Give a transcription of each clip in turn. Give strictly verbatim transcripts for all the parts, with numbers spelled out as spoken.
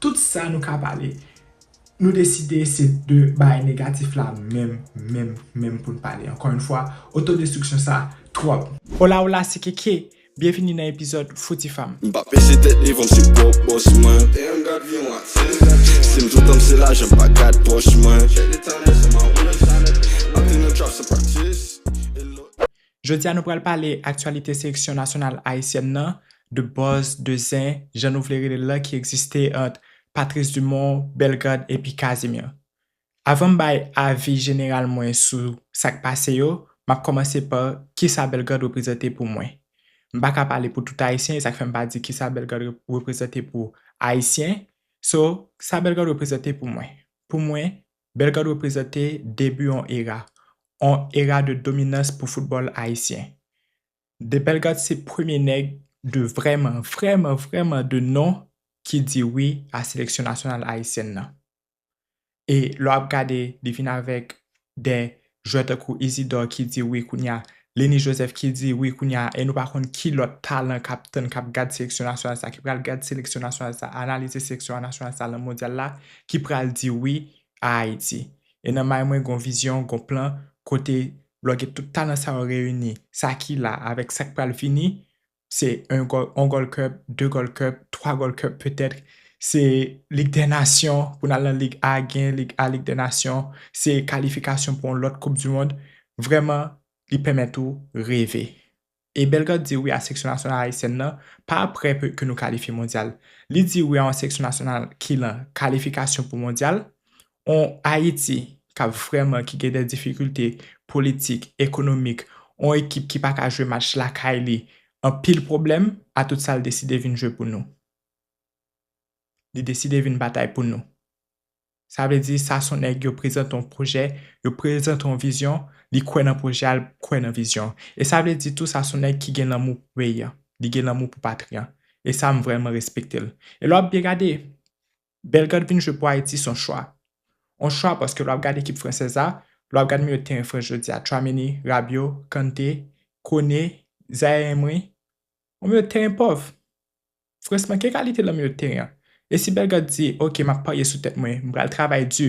Tout sa nou ka pale, nou deside se de bagay negatif la menm, menm, menm pou n pale. Ankò yon fwa, otodestriksyon sa twòp. Hola, hola, se Keke. Byenvini nan epizòd Fouti Fam. M pa pèse tèt li, van m se pwòp bòs mwen. Damn, God vye yon atis. Si m toutan m se lajan, m pa gad pòch mwen. Jodi a, nou pral pale aktyalite seleksyon nasyonal ayisyèn nan, de buzz, de zen, jan nou vle rele l la, ki egziste ant Patrice Dumont, Bellegarde epi Casimir. Avan m bay avi jeneral mwen sou sa k pase yo, m ap kòmanse pa kisa Bellegarde reprezante pou mwen. M pa ka pale pou tout Ayisyen, e sa k fè m pa di kisa Bellegarde rep-, reprezante pou Ayisyen. So, sa Bellegarde reprezante pou mwen. Pou mwen, Bellegarde reprezante debi yon era, yon era de dominans pou foutbòl ayisyen. De Bellegarde se premye nèg de vrèman, vrèman, vrèman de non ki di wi a seleksyon nasyonal ayisyèn nan. E lè w ap gade, li vin avèk de jwè tankou Isidore ki di wi kounye a, Lenny Joseph ki di wi kounye a, e nou pa konn ki lòt talan k ap tann, k ap gad seleksyon nasyonal sa, ki pral gad seleksyon nasyonal sa, analize seleksyon nasyonal sa nan mondyal la, ki pral di wi a Ayiti. E nan may mwen, gon vizyon, gon plan, kote lè w gen tout talan sa yo reyini, sa ki la avèk sa k pral vini, se yon Gold, yon Gold Cup, de Gold Cup, twa Gold Cup petèt, se Lig dè Nasyon, pou n al nan Lig A, gen Lig A, Lig dè Nasyon, se kalifikasyon pou yon lòt Koup di Mond. Vrèman, li pèmèt ou reve. E Bellegarde di wi a seleksyon nasyonal ayisyèn nan, pa aprè pe-, ke nou kalifye mondyal. Li di wi a yon seleksyon nasyonal ki lan kalifikasyon pou mondyal, yon Ayiti k ap vrèman, ki gen de difikilte politik, ekonomik, yon ekip ki pa ka jwe match lakay li, anpil pwoblèm, a tout sa l deside vin jwe pou nou. Li deside vin batay pou nou. Sa vle di, sa se yon nèg yo prezante yon pwojè, yo prezante yon vizyon, li kwè nan pwojè a, l kwè nan vizyon. E sa vle di tou, sa se yon nèg ki gen lanmou pou peyi an, li gen lanmou pou patri an. E sa, m vrèman respekte l. E lè w ap byen gade, Bellegarde vin jwe pou Ayiti, se yon chwa. Yon chwa paske lè w ap gade ekip fransèz la, lè w ap gade milye teren Frans jodi a, Tchouaméni, Rabiot, Kanté, Koné, Zaïre Emery, yon milye teren pòv. Frans manke kalite nan milye teren an. E si Bellegarde di, oke, m ap parye sou tèt mwen, m pral travay di,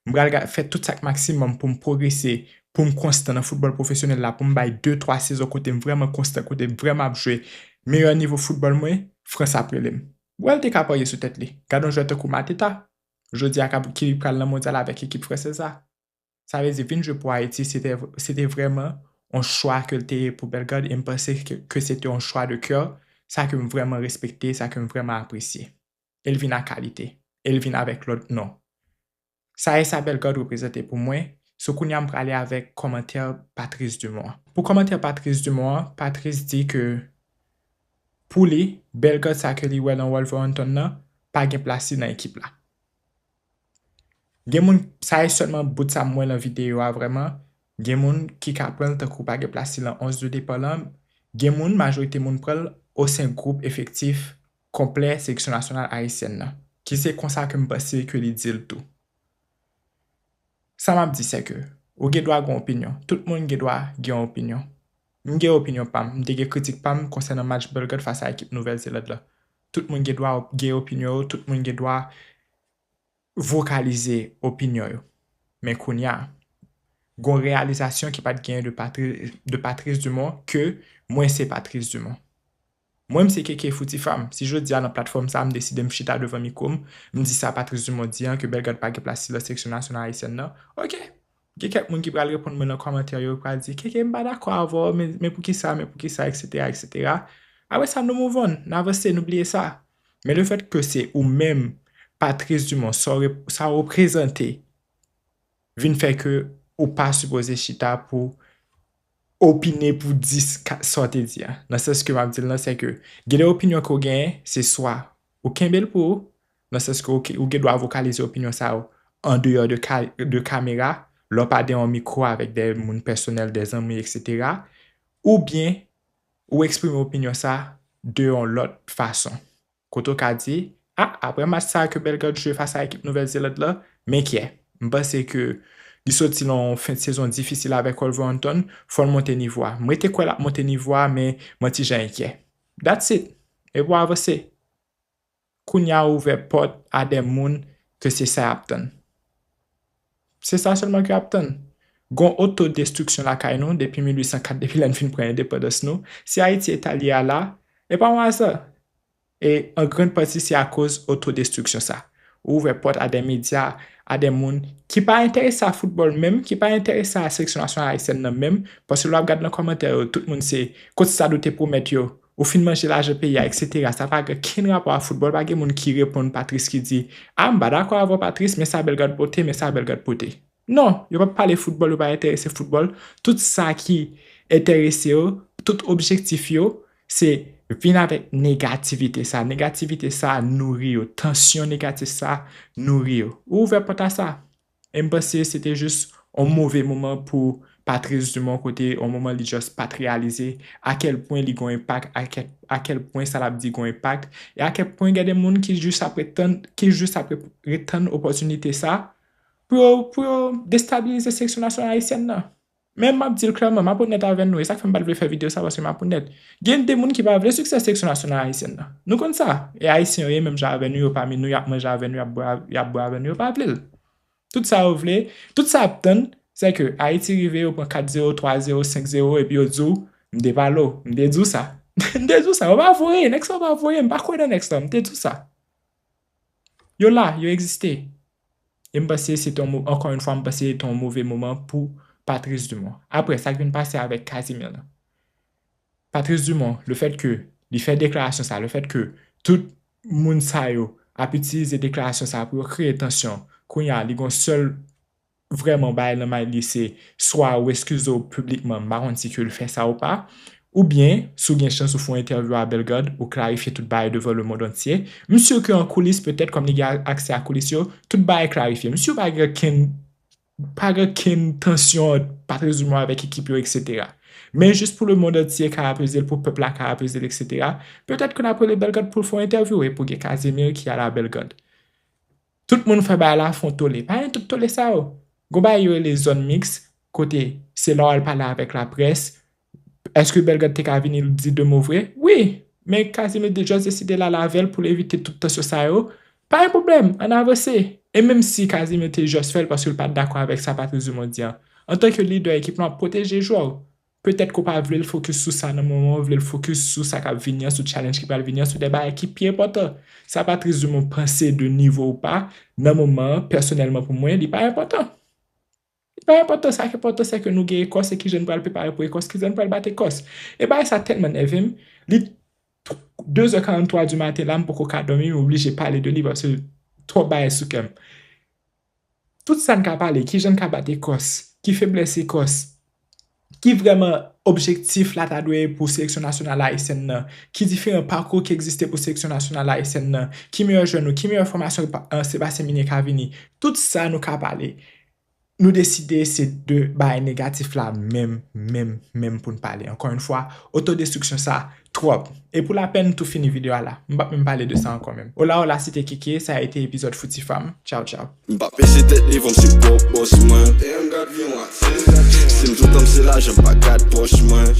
m pral ga-, fè tout sa k maksimòm pou m pwogrese, pou m konstan nan foutbòl pwofesyonèl la, pou m bay de, twa sezon kote m vrèman konstan, kote m vrèman ap jwe meyè nivo foutbòl mwen, Frans ap rele m. Wè, l te ka parye sou tèt li. Gade yon jwè tankou Mateta, jodi a k ap, ki pral nan mondyal avèk ekip fransèz la. Sa vle di, vin jwe pou Ayiti, se te, se te vrèman yon chwa ke l te ye pou Bellegarde, e m panse ke, ke se te yon chwa de kè, sa ke m vrèman respekte, sa ke m vrèman apresye. E l vin a kalite, e l vin avèk lòt non. Sa e sa Bellegarde reprezante pou mwen, so kounye a m prale avèk kòmantè Patrice Dumont an. Pou kòmantè Patrice Dumont an, Patrice di ke pou li, Bellegarde sa ke li wè nan Wolverhampton nan, pa gen plas li nan ekip la. Gen moun, sa e sèlman bout sa m wè nan videyo a vrèman, gen moun ki ka pran l tankou pa gen plas li nan onz de depa lan, gen moun, majorite moun pran l osen gwoup efektif konplè seleksyon nasyonal ayisyèn nan, ki se konsa ke m panse ke li di l tou. Sa m ap di se ke, ou gen dwa gen opinyon, tout moun gen dwa gen opinyon. M gen opinyon pa m, m te gen kritik pa m konsènan match Bellegarde fas a ekip Nouvèl Zeland la. Tout moun gen dwa op-, gen opinyon yo, tout moun gen dwa vokalize opinyon yo. Men kounye a, gon reyalizasyon ki pa t genyen de Patri-, de Patrice Dumont ke mwen se Patrice Dumont. Mwen, m se Keke Fouti Fam. Si jodi a nan platfòm sa, m deside m chita devan mikwo m, m di sa Patrice Dumont di an, ke Bellegarde pa gen plas li nan seleksyon nasyonal ayisyèn nan. Oke. Gen kèk moun ki pral reponn mwen nan kòmantè yo, yo pral di, Keke, m pa dakò avè w, men, men poukisa, men poukisa, etsetera, etsetera. Apre sa, nou move on, n avanse, nou bliye sa. Men le fèt ke se ou menm, Patrice Dumont, sa w rep-, sa w reprezante, vin fè ke ou pa sipoze chita pou opine pou di s-, ka-, sa w te di a. Nan sans ke m ap di l lan, se ke gen de opinyon ke w genyen, se swa ou kenbe l pou ou, nan sans ke ou, ou gen dwa vokalize opinyon sa yo andeyò de ka-, de kamera, lè w pa dèyè yon mikwo avèk de moun pèsonèl, de zanmi, etsetera. Oubyen, ou eksprime opinyon sa de yon lòt fason. Kote w ka di, a, apre match sa ke Bellegarde jwe fas a ekip Nouvèl Zeland la, m enkyè. M panse ke li soti nan yon fen de sezon difisil avèk Wolverhampton, fò l monte nivo a. M rete kwè l ap monte nivo a, men mwen ti jan enkyè. That's it. E pou avanse. kounye a ou ouvè pòt a de moun ke se sa y ap tann. Se sa sèlman ke y ap tann. Gon otodestriksyon lakay nou depi mil uit san kat, depi lè n fin pran endepandans nou. Si Ayiti eta li ye a la, e pa yon aza. E an grann pati, se akoz otodestriksyon sa. Ou ouvè pòt a de medya, a de moun ki pa enterese a foutbòl menm, ki pa enterese a seleksyon nasyonal ayisyèn nan menm, paske lè w ap gad nan kòmantè yo, tout moun se kot stad ou te pwomèt yo, ou fin manje lajan peyi a, etsetera. Sa pa gen kenn rapò a foutbòl, pa gen moun ki reponn Patrice ki di, a, m pa dakò avè w, Patrice, men sa Bellegarde pote, men sa Bellegarde pote. Non, yo p ap pale foutbòl, yo pa enterese foutbòl. Tout sa ki enterese yo, tout objektif yo, se vin avèk negativite sa. Negativite sa nouri yo. Tansyon negatif sa nouri yo. Ou ouvè pòt a sa. E m panse se te jis yon move moman pou Patrice Dumont, kote yon moman li just pa t reyalize a kèl pwen li gon enpak, a kèl, a kèl pwen sa l ap di gon enpak, e a kèl pwen gen de moun ki jis ap ret tann, ki jis ap ret tann opòtinite sa pou yo, pou yo destabilize seleksyon nasyonal ayisyèn nan. Men m ap di l klèman, m ap onèt avè nou, e sa k fè m pa t vle fè videyo sa, paske m ap onèt. Gen de moun ki pa vle siksè seleksyon nasyonal ayisyèn nan. Nou konn sa. E Ayisyen yo ye, menm jan avè nou, yo pami nou, y ap manje avè nou, y ap bwè, y ap bwè avè nou, yo pa vle l. Tout sa yo vle, tout sa y ap tann, se ke Ayiti rive, yo pran kat zewo, twa zewo, senk zewo, epi yo di w, m te pale w, m te di w sa. M te di w sa, yo pa voye, nèg sa yo pa voye, m pa kwè nan nèg sa, m te di w sa. Yo la, yo egziste. E m panse se te yon mo-, ankò yon fwa, m panse se te yon move moman pou Patrice Dumont. Apre, sa k vin pase avèk Casimir lan. Patrice Dumont, le fèt ke li fè deklarasyon sa, le fèt ke tout moun sa yo ap itilize deklarasyon sa pou yo kreye tansyon, kounye a, li gon sèl vrèman bagay nan may li se swa ou eskize w piblikman, m pa konn si ke l fè sa ou pa, oubyen si w gen chans ou fè yon entèvyou a Bellegarde, ou klarifye tout bagay devan lemonn antye. M si ke an koulis, petèt kòm li gen aksè a koulis yo, tout bagay klarifye. M si pa gen okenn, pa gen okenn tansyon ant Patrice Dumont avèk ekip yo, etsetera. Men jis pou lemonn antye ka apeze l, pou pèp la ka apeze l, etsetera, petèt ke n ap rele Bellegarde pou l fè yon entèvyou e pou gen Casimir ki al a Bellegarde. Tout moun fè bagay la fè yon tole. Pa gen tout tole sa yo. Gon bagay yo rele zòn miks, kote se la w al pale avèk laprès. Èske Bellegarde te ka vini di de mo vre? Wi, men Casimir te just deside l al avè l pou l evite tout tansyon sa yo. Pa gen pwoblèm, ann avanse. E menm si Casimir te just fè l paske l pa t dakò avèk sa Patrice Dumont di an, antanke lidè ekip lan, w ap pwoteje jwè w. Petèt ke w pa vle l fokis sou sa nan moman an, w vle l fokis sou sa k ap vini an, sou challenge ki pral vini an, sou de bagay ki pi enpòtan. Sa Patrice Dumont panse de nivo ou pa, nan moman an, pèsonèlman pou mwen, li pa enpòtan. Li pa enpòtan, sa k enpòtan, se ke nou gen Ekòs e kijan n pral prepare pou Ekòs, kijan n pral bat Ekòs. E bagay sa tèlman nève m, li de zè karanntwa di maten la, m poko ka dòmi, m oblije pale de li paske twòp bagay sou kè m. Tout sa n ka pale, kijan n ka bat Ekòs, ki feblès Ekòs, ki vrèman objektif la ta dwe pou seleksyon nasyonal ayisyèn nan, ki diferan pakou ki egziste pou seleksyon nasyonal ayisyèn nan, ki meyè jwè nou, ki meyè fòmasyon pa, eh, Sébastien Migné ka vini. Tout sa nou ka pale. Nou deside se de bagay negatif la menm, menm, menm pou n pale. Ankò yon fwa, otodestriksyon sa twòp. E pou lapèn, m tou fini videyo a la. M p ap menm pale de sa ankò menm. Hola, hola, se te Keke, sa a été epizòd Fouti Fam. Tchaw, tchaw. M pa pese tèt devan m se pwòp bòs mwen. Si m toutan m se lajan, m pa gad pòch mwen.